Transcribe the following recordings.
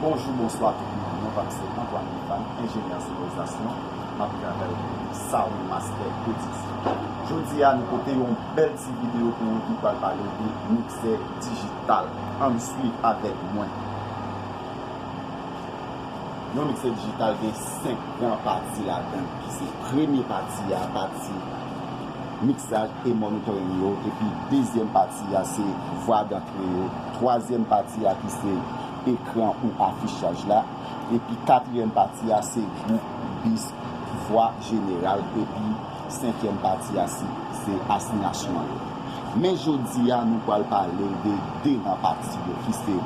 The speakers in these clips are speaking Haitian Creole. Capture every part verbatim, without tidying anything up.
Bonjou, bonswa tout moun. Non pa m se Antoine Lifan, enjenyè sonorizasyon. M ap travay pou Sound Master Production. Jodi a, nou pote yon bèl ti videyo pou ou ki pral pale de miksè dijital. Ann swiv avèk mwen. Yon miksè dijital gen senk gran pati ladan l, ki se premye pati a, pati miksaj e monitoring yo, epi dezyèm pati a se vwa dantre yo, twazyèm pati a ki se ekran ou afichaj la, epi katriyèm pati a se gwoup bis, vwa jeneral, epi senkyèm pati a se, se asinyasyon yo. Men jodi a, nou pral pale de de nan pati yo, ki se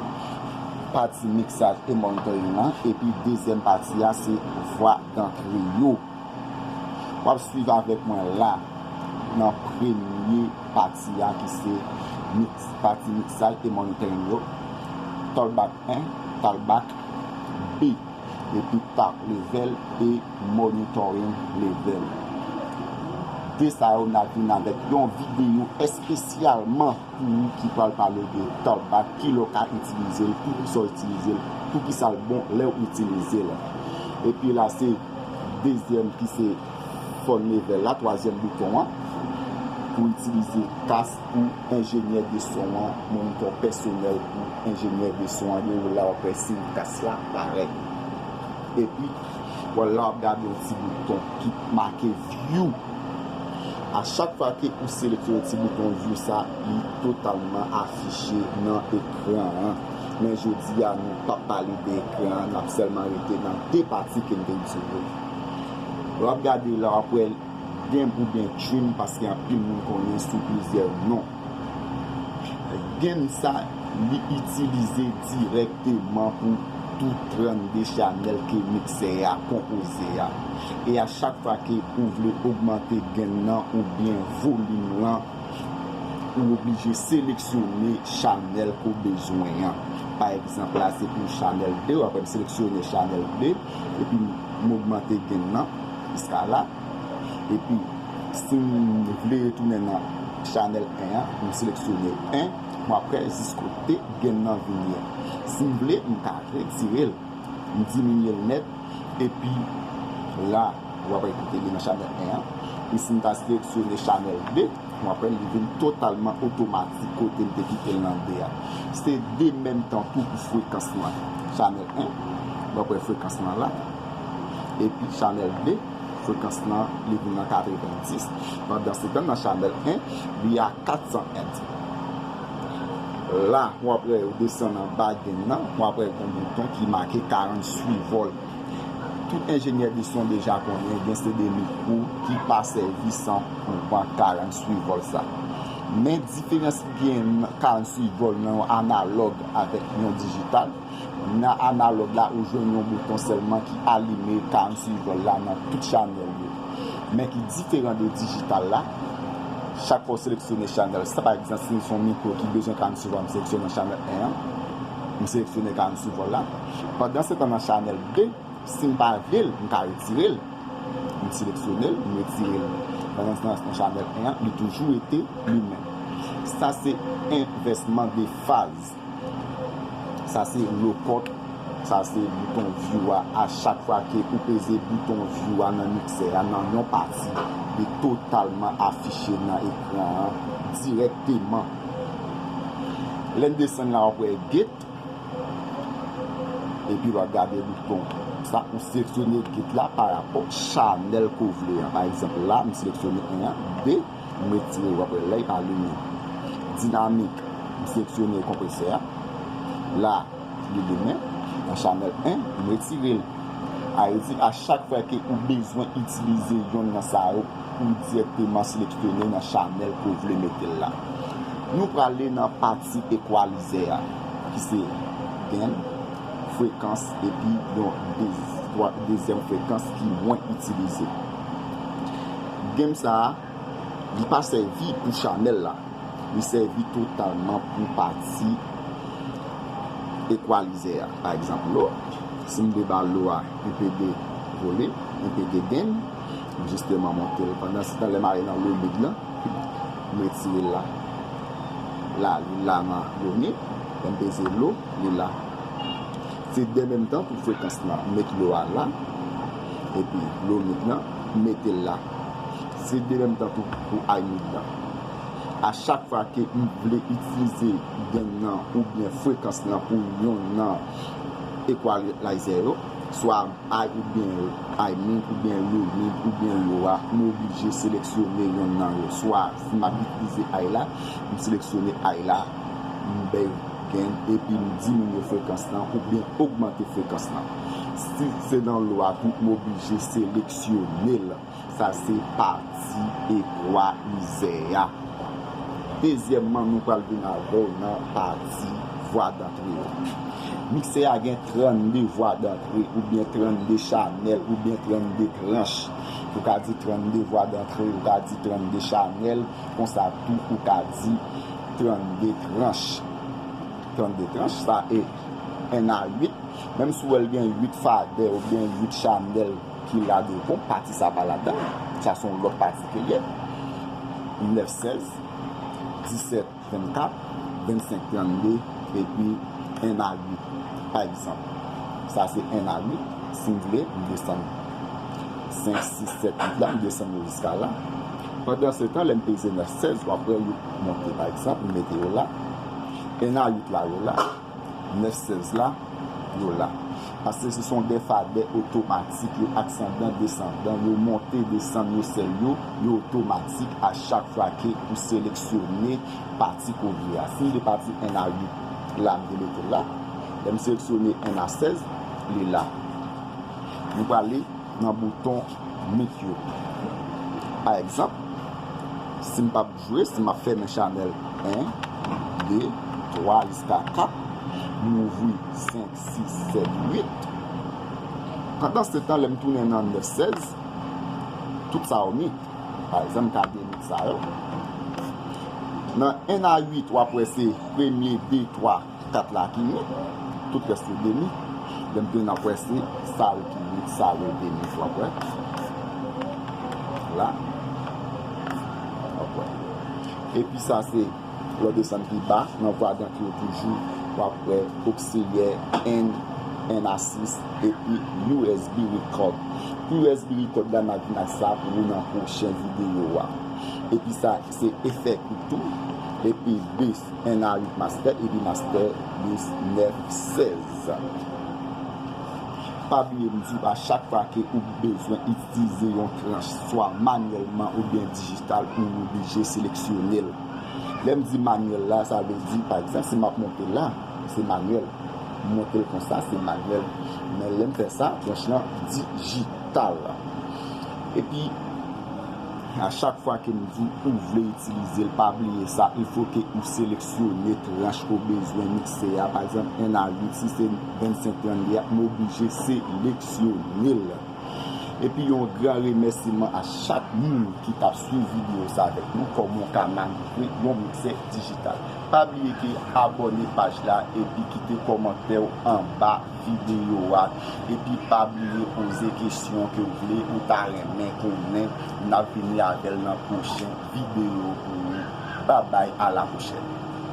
pati miksaj e monitoring lan, epi dezyèm pati a se vwa dantre yo. W ap swiv avèk mwen la nan premye pati a ki se mix, pati miksaj e monitoring yo, talkback en, talkback de, epi talk level e monitoring level. De sa yo n ap vin avèk yon videyo espesyalman pou ou ki pral pale de talkback, kilè w ka itilize l, poukisa w itilize l, poukisa l bon lè w itilize l. Epi la se dezyèm ki se phone level la, twazyèm bouton an, pou itilize kas pou enjenyè de son an, monitè pèsonèl pou enjenyè de son an, gen yon la w ap wè siy kas la parèt. Epi, w la w ap gade yon ti bouton ki make view. A chak fwa ke ou seleksyone ti bouton view sa, li totalman afiche nan ekran an. Men jodi a, nou p ap pale de ekran an, n ap sèlman rete nan de pati ke n te di yo. W ap gade la, w ap wè gen oubyen trim, paske anpil moun konnen sou plizyè non. Gen sa, li itilize dirèkteman pou tout trannde chanèl ke miksè a konpoze a. E a chak fwa ke ou vle ogmante gen nan oubyen volim lan, ou oblije seleksyone chanèl ke w bezwen an. Pa egzanp, la se pou chanèl de, w ap wè m seleksyone chanèl de, epi m ogmante gen nan, jiska la. Epi, si m vle retounen nan chanèl en an, m seleksyone en, m ap wè jis kote gen nan vini an. Si m vle, m ka retire l, m diminye l nèt, epi la, w ap wè kote li nan chanèl en an. E si m ta seleksyone chanèl de, w ap wè li vin totalman otomatik kote m te kite l nan de a. Se de menm tan tou pou frekans lan. Chanèl en, w ap wè frekans lan la. Epi chanèl de, frekans lan, li vin nan katrevenndis. Pandansetan, nan chanèl en, li a kat san èd. La, w ap wè yo desann anba gen nan, w ap wè yon bouton ki make karant swivel. Tout enjenyè de son deja konnen gen se de mikwo ki pa sèvi san kouran karant swivel sa. Men diferans ki gen nan karant swivel nan yon analòg avèk yon dijital, nan analòg la, ou jwenn yon bouton sèlman ki alime karant swivel la nan tout chanèl yo. Men ki diferan de dijital la, chak fwa w seleksyone chanèl sa, pa egzanp, si se yon mikwo ki bezwen karant swivel, m seleksyone chanèl en an, m seleksyone karant swivel la. Pandansetan, nan chanèl de, si m pa vle l, m ka retire l. M seleksyone l, m retire l. Pandansetan, nan chanèl en an, li toujou rete li menm. Sa se envèsman de faz. Sa se low cut, sa se bouton view a. A chak fwa ke ou peze bouton view a nan miksè a, nan yon pati, li totalman afiche nan ekran an dirèkteman. Lè n desann la, w ap wè gate, epi w ap gade bouton sa, ou seleksyone gate la pa rapò chanèl ke w vle an. Pa egzanp, la, m seleksyone en an, de, m retire, w ap wè la, li pa limen. Dinamik, m seleksyone konpresè a. La, li limen. Nan chanèl en, m retire l. A vle di, a chak fwa ke ou bezwen itilize yonn nan sa yo, ou dirèkteman seleksyone nan chanèl ke w vle mete l la. Nou prale nan pati ekwalizè a, ki se gain, frekans, epi yon de-, twa-, dezyèm frekans ki mwen itilize. Gain sa a, li pa sèvi pou chanèl la. Li sèvi totalman pou pati ekwalizè a. Pa egzanp, low, si m vle ba low a M P de volim, M P de gain, m jisteman monte l. Pandansetan, lè m ale nan low mid lan, m retire l la. La, li la nan low mid, lè m peze low, li la. Se de menm tan pou frekans lan, met low a la, epi low mid lan, mete l la. Se de menm tan pou, pou high mid lan. A chak fwa ke m vle itilize gain nan oubyen frekans lan pou yonn nan equalizer yo, swa high oubyen high mid oubyen low mid oubyen low a, m oblije seleksyone yonn nan yo. Swa si m ap itilize high la, m seleksyone high la, m bay gain epi m diminye frekans lan oubyen ogmante frekans lan. Si se nan low a tou, m oblije seleksyone l. Sa se pati ekwalizè a. Dezyèmman, nou pral vin avè w nan pati vwa dantre yo. Miksè a gen trannde vwa dantre oubyen trannde chanèl oubyen trannde tranch. Ou ka di trannde vwa dantre, ou ka di trannde chanèl, konsa tou ou ka di trannde tranch. Trannde tranch, sa e en a uit. Menm si w wè l gen uit fadè oubyen uit chanèl ki ladan, bon, pati sa pa ladan. Sa se yon lòt pati ke l ye. Nèf sèz, disèt vennkat, vennsenk trannde, epi en a uit. Pa egzanp, sa se en a uit. Si m vle, m desann senk, sis, sèt, uit la, m desann yo jiska la. Pandan se tan, lè m peze nèf sèz, w ap wè yo monte. Pa egzanp, m mete yo la. En a uit la, yo la. Nèf sèz la, yo la. Paske se son de fadè otomatik, yo aksandan, desandan, yo monte, desann, yo sèl yo, yo otomatik a chak fwa ke ou seleksyone pati ke w vle a. Si m vle pati en a uit la, m te mete l la. Lè m seleksyone en a sèz, li la. Nou prale nan bouton mik yo. Pa egzanp, si m p ap jwe, si m ap fèmen chanèl en, de, twa jiska kat, m ouvri senk, sis, sèt, uit. Pandan se tan, lè m tounen nan nèf sèz, tout sa yo mik. Pa egzanp, m ka demik sa yo. Nan en a uit, w ap wè se premye, de, twa, kat la ki mik, tout rès yo demi. Lè m tounen ap wè se sa yo ki mik, sa yo demi, w ap wè. La. W ap wè. Epi sa se lè w desann pi ba, nan vwa dantre yo toujou, w ap wè oksilyè en, en a sis, epi U S B record. U S B record la, n ap vin ak sa pou nou nan pwochen videyo a. Epi sa, se efè kout tou. Epi base en a uit master, epi master base nèf sèz. Pa bliye m di w, a chak fwa ke ou bezwen itilize yon tranch, swa manyèlman oubyen dijital, ou oblije seleksyone l. Lè m di manyèl la, sa vle di, pa egzanp, si m ap monte la, se manyèl. M monte l konsa, se manyèl. Men lè m fè sa, tranch lan dijital. Epi, a chak fwa ke m di w ou vle itilize l, pa bliye sa, il fo ke ou seleksyone tranch ke w bezwen mikse a. Pa egzanp, en a uit, si se vennsenk trannde a, m oblije seleksyone l. Epi yon gran remèsiman a chak moun ki t ap swiv videyo sa avèk nou, kòman w ka manevre yon miksè dijital. Pa bliye ke abòne paj la epi kite kòmantè w anba videyo a. Epi pa bliye poze kesyon ke w vle ou ta renmen konnen, n ap vini avè l nan pwochen videyo pou ou. Babay, a la pwochèn.